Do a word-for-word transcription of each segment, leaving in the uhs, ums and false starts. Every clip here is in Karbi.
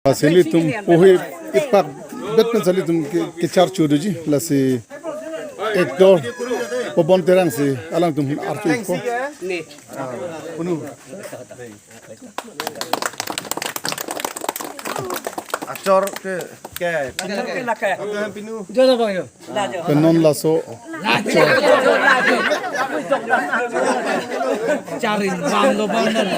Lasi nelitum puhi ipak bet pen si nelitum ke, kechar chodoji, lasi actor Pobon Terang si alangtum archo ikpo. Achor ke, ke. Jono bang yo. Ke non laso. Charin bang lo bang non.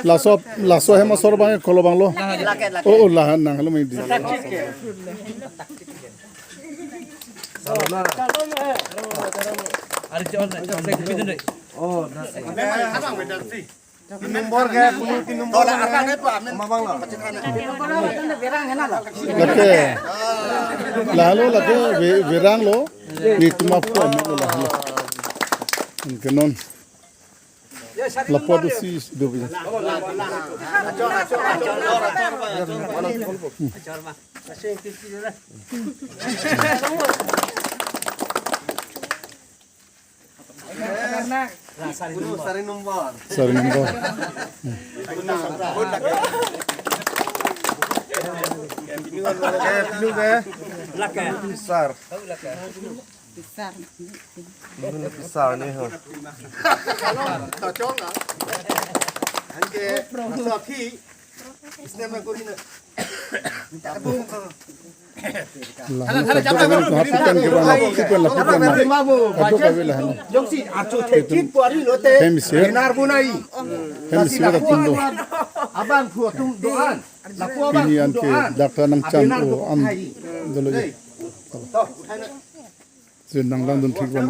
Laso, laso hem asor bang, kolo bang lo. Oh, oh, lahan nang halo midi. Number ke, punu tin number. Lake. Lalu lake ve-, verang lo. Nelitum apo amik lo lahan lo. Ke non. Lapu do si do bi. Sari number. Eh, pinu ke? Sar. Pinu ke sar ni ho. Lahan kadokave haputan ke bang, haputan, haputan na. Kadokave lahan. Jongsi archo thekit puari lote. Hem isi. Benar bunai. Hem isi ta tum do. Abang phu atum do-an. Lapu abang phu do-an. Pini an ke dak ta nangchan o an dolo ye. To, hai na. Si nangdang dun thik bang.